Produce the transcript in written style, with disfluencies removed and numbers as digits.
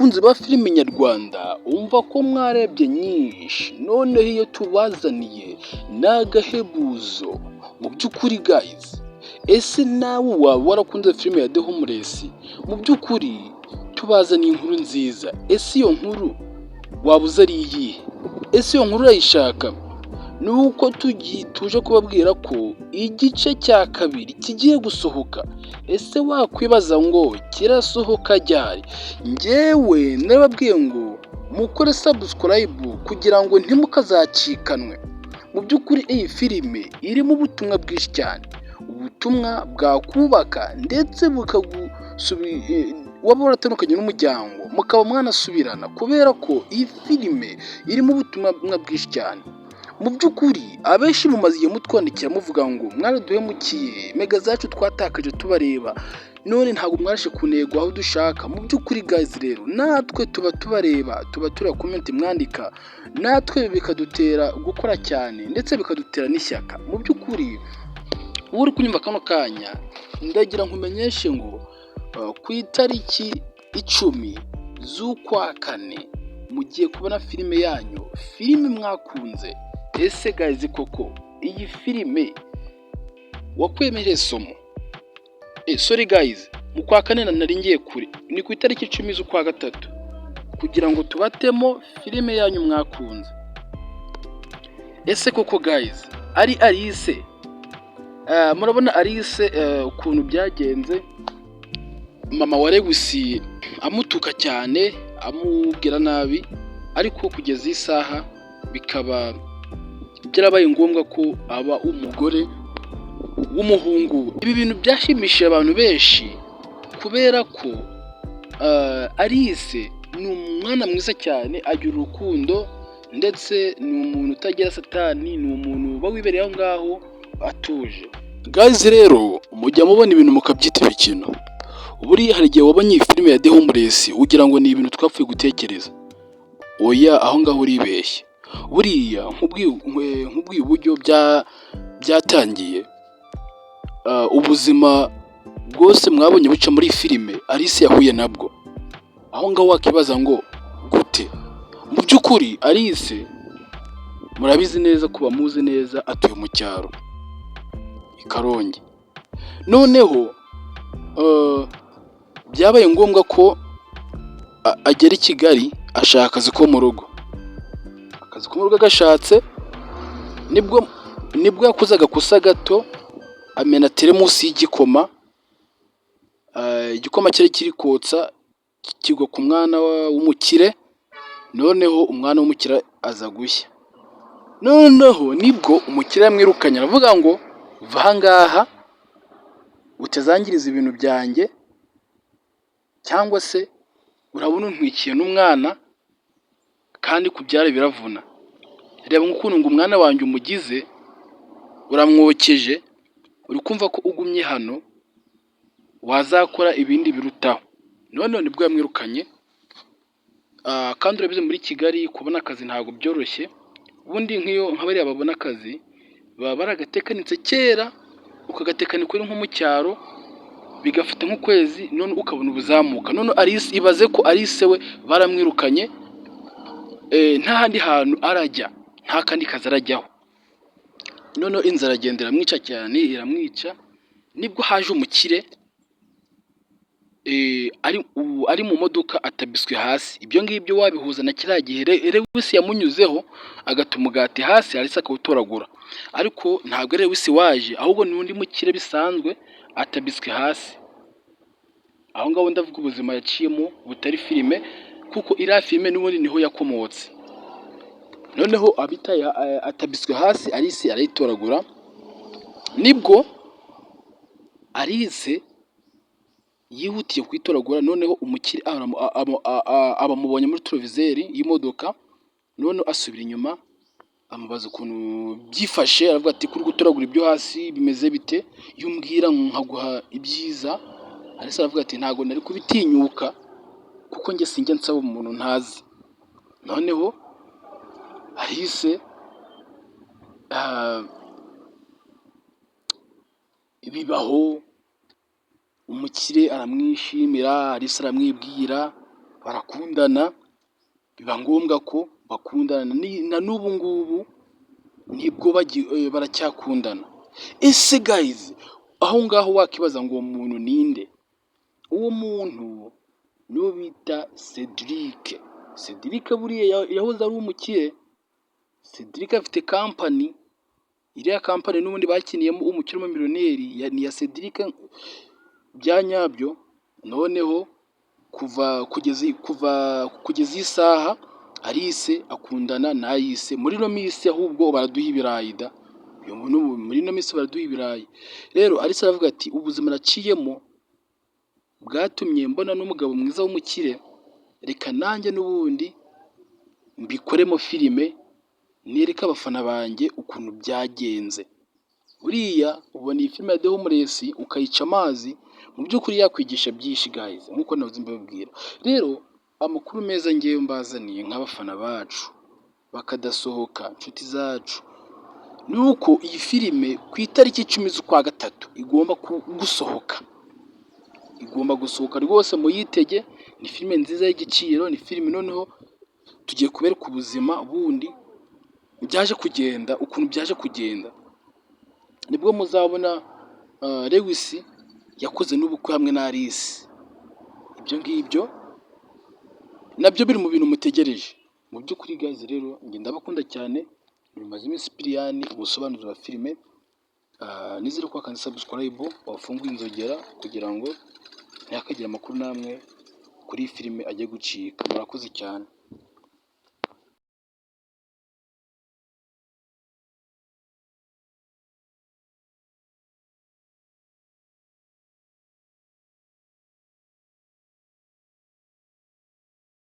Bakunzi ba filime nyarwanda, umva ko mwarebye nyinshi, noneho iyo tubazaniye ni agahebuzo. Mu by'ukuri guys, ese nawe waba warakunze filime ya The Homeless? Mu by'ukuri tubazaniye inkuru nziza. Ese iyo nkuru waba uzi ari iyihe? Ese iyo nkuru urayishaka? Ni uko tuje kubabwira ko igice cya kabiri kigiye gusohoka. Ese wakwibaza ngo kirasohoka ryari? Njyewe narababwiye ngo mukore subscribe kugira ngo ntimukazacikanwe. Mu by'ukuri iyi filime irimo ubutumwa bwinshi cyane, ubutumwa bwakubaka ndetse waba waratandukanye n'umuryango mukaba mwanasubirana, kubera ko iyi filime irimo ubutumwa bwinshi cyane. Mu by'ukuri abenshi mumaze igihe mutwandikira muvuga ngo mwaraduhemukiye, mega zacu twatakaje tubareba, none ntabwo mwarashe ku ntego aho dushaka. Mu by'ukuri guys rero, natwe tuba tubareba, tuba tureba comment mwandika, natwe bikadutera gukora cyane ndetse bikadutera n'ishyaka. Mu by'ukuri wowe uri kunyumva kano kanya, ndagira nkumenyeshe ngo ku itariki 10 z'ukwa kane mugiye kubona filime yanyu, filime mwakunze. Ese guys koko iyi filime wakuyemo irihe somo? Sorry guys, mu kwa kane nari ngiye kure, ni ku itariki 10 z'ukwa gatatu kugira ngo tubatemo filime yanyu mwakunze. Ese koko guys, ari Alice, murabona Alice ukuntu byagenze, mama wa Lewis amutuka cyane, amubwira nabi, ariko kugeza iyi saha bikaba byarabaye ngombwa ko aba umugore w'umuhungu we. Ibi bintu byashimishije abantu benshi kubera ko Alice ni umwana mwiza cyane, agira urukundo ndetse ni umuntu utagira satani, ni umuntu uba wibereye aho ngaho atuje. Guys rero, mujya mubona ibintu mukabyita imikino. Buriya hari igihe wabonye iyi filime ya The Homeless ugira ngo ni ibintu twapfuye gutekereza. Oya, aho ngaho uribeshya. Buriya nkubwiye uburyo byatangiye, ubuzima bwose mwabonye buca muri iyi filime, Alice yahuye nabwo. Aho ngaho wakibaza ngo gute? Mu by'ukuri Alice murabizi neza ko bamuzi neza, atuye mu cyaro i Karongi. Noneho byabaye ngombwa ko agera i Kigali ashaka akazi ko mu rugo. Akazi ko mu rugo agashatse, nibwo yakoze agakosa gato, amena teremusi y'igikoma, igikoma cyari kiri kotsa kigwa ku mwana w'umukire, noneho umwana w'umukire aza gushya. Noneho nibwo umukire yamwirukanye, aravuga ngo va aha ngaha utazangiriza ibintu byanjye, cyangwa se urabona untwikiye n'umwana kandi kubyara biravuna. Reba nk'ukuntu ngo umwana wanjye umugize, uramwokeje, uri kumva ko ugumye hano wazakora ibindi birutaho. Noneho nibwo yamwirukanye, kandi urabizi muri Kigali kubona akazi ntabwo byoroshye, ubundi nk'iyo nka bariya babona akazi baba baragatekanitse kera, ukagatekinika uri nko mu cyaro bigafata nk'ukwezi, none ukabona ubuzamuka. None Alice, ibaze ko Alice we baramwirukanye, nta handi hantu arajya, nta kandi kazi arajyaho. Noneho inzara iragenda iramwica cyane, iramwica, nibwo haje umukire ari mu modoka ata biswi hasi. Ibyo ngibyo wabihuza na kiriya gihe Lewis yamunyuzeho agata umugati hasi, Alice akawutoragura, ariko ntabwo ari Lewis waje, ahubwo ni undi mukire bisanzwe ata biswi hasi. Aho ngaho ndavuga ubuzima yaciyemo butari filime, kuko iriya filime n'ubundi niho yakomotse. Noneho abitaye ata biswi hasi, Alice arayitoragura, nibwo Alice yihutiye kuyitoragura, noneho umukire abamubonye muri rétroviseur y'imodoka, noneho asubira inyuma amubaza ukuntu byifashe, aravuga ati kuri gutoragura ibyo hasi bimeze bite? Iyo umbwira nkaguha ibyiza. Alice aravuga ati ntabwo nari kubitinyuka kuko njye sinjya nsaba umuntu ntazi. Noneho Alice bibaho, umukire aramwishimira, Alice aramwibwira. Barakundana, biba ngombwa ko bakundana, na n'ubu ngubu nibwo baracyakundana. Ese guys, aho ngaho wakibaza ngo uwo muntu ninde? Uwo muntu niwo bita Cedric. Cedric buriya yahoze ari umukire. Cedric afite company, iriya company n'ubundi bakiniyemo Umukire w'Umumiliyoneri ni iya Cedric bya nyabyo. Noneho kuva kugeza iyi saha Alice akundana na Alice. Muri ino minsi ahubwo baraduha ibirayi da, muri ino minsi baraduha ibirayi. Rero Alice aravuga ati: "Ubuzima naciyemo bwatumye mbona n'umugabo mwiza w'umukire, reka nanjye n'ubundi mbikoremo filime, nereke abafana banjye ukuntu byagenze." Buriya ubona iyi filime ya The Homeless ukayica amazi, mu by'ukuri yakwigisha byinshi guys, nk'uko nahoze mbibabwira. Rero amakuru meza ngewe mbazaniye nk'abafana bacu bakadasohoka, inshuti zacu, ni uko iyi filime ku itariki 10 z'ukwa gatatu igomba gusohoka, igomba gusohoka rwose, muyitege. Ni filime nziza y'igiciro, ni filime noneho tugiye kubereka ubuzima bundi byaje kugenda, ukuntu byaje kugenda. Nibwo muzabona Lewis yakoze n'ubukwe hamwe na Alice. Ibyo ngibyo nabyo biri mu bintu mutegereje. Mu by'ukuri guys, rero njye ndabakunda cyane, bimaze iminsi Piriyani, umusobanuzi wa filime. Nizere ko wakanze subscribe, wafunguye inzogera kugira ngo ntihakagire amakuru n'amwe kuri iyi filime ajye gucika. Murakoze cyane.